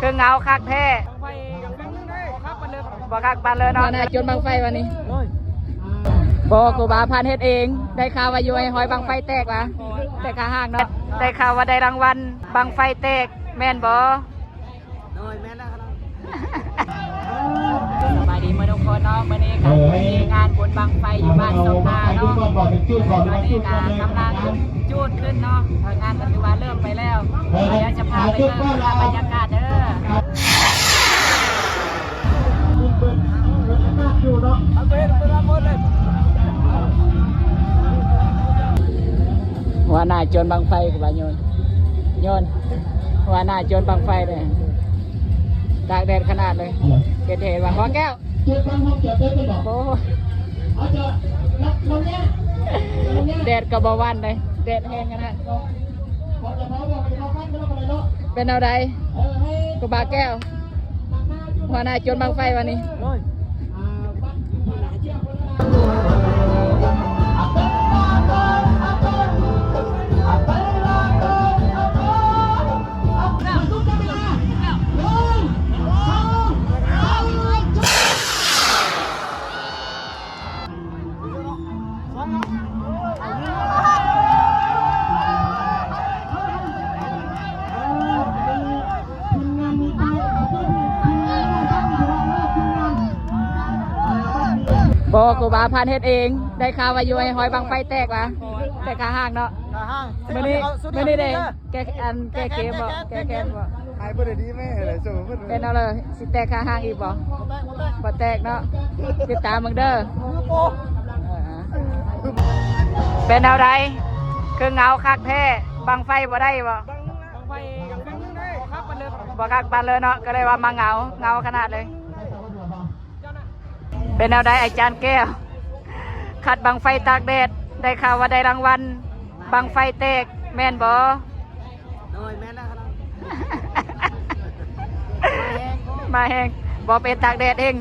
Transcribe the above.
ຄືເງົາຄັກແທ້. ບໍ່ຄັກປານເລີຍເນາະ. ຫົວໜ້າໂຈນບັ້ງໄຟວະນີ້. ບໍ່ ຄູບາພັນເຮັດເອງ. ໄດ້ຂ່າວວ່າຢູ່ໃຫ້ຮອຍບັ້ງໄຟແຕກວະ ແຕກຄາຫ້າງເນາະ. ໄດ້ຂ່າວວ່າໄດ້ລາງວັນບັ້ງໄຟແຕກ ແມ່ນບໍ່? ໂດຍ ແມ່ນແລ້ວ. ສະບາຍດີເໝິດທຸກຄົນເນາະ. ມື້ນີ້ກໍມີງານບຸນບັ້ງໄຟຢູ່ບ້ານສົມນາເນາະ. ຕອນນີ້ກໍກຳລັງຈູດຂຶ້ນເນາະ. ງານກໍຖືວ່າເລີ່ມໄປແລ້ວ. ດຽວຈະພາໄປເບິ່ງພາບບັນຍາກາດເດີ. ຫົວໜ້າໂຈນບັ້ງໄຟ ຄືວ່າໂຍນ ໂຍນ ຫົວໜ້າໂຈນບັ້ງໄຟເດ້. ຕາກແດດຂະໜາດເລີຍ. ເຮັດເຫັນວ່າ ຫົວແກ້ວ ໂອ້ ແດດກໍບໍ່ຫວັ່ນເດ້ ແດດແຮງຂະໜາດ. ເປັນແນວໃດ ຄູບາແກ້ວ ຫົວໜ້າໂຈນບັ້ງໄຟວະນີ້? ບໍ່ ຄູບາພັນເຮັດເອງ. ໄດ້ຂ່າວວ່າຢູ່ໃຫ້ຮອຍບັ້ງໄຟແຕກວະ ແຕກຄາຫ້າງເນາະ. ຄາຫ້າງ. ມື້ນີ້ ມື້ນີ້ເດ້ ແກ້ ອັນ ແກ້ເກມບໍ່ ແກ້ແຄ້ນບໍ່? ຫາຍບໍ່ໄດ້ດີແມ່ ເປັນເອົາເລີຍ. ຊິແຕກຄາຫ້າງອີກບໍ່? ບໍ່ແຕກ ບໍ່ແຕກເນາະ. ຕິດຕາມເບິ່ງເດີ. ເປັນແນວໃດ ຄືເງົາຄັກແທ້. ບັ້ງໄຟບໍ່ໄດ້ບໍ່? ບັ້ງໄຟບໍ່ຄັກປານເລີຍເນາະ ກໍເລີຍວ່າມາເງົາ ເງົາຂະໜາດເລີຍ. ເປັນແນວໃດອາຈານແກ້ວ ຄັດບັ້ງໄຟຕາກແດດ ໄດ້ຂ່າວວ່າໄດ້ລາງວັນບັ້ງໄຟແຕກ ແມ່ນບໍ່? ໂດຍ ແມ່ນແລ້ວ. ມາແຮງ ບໍ່ ໄປຕາກແດດເອງ.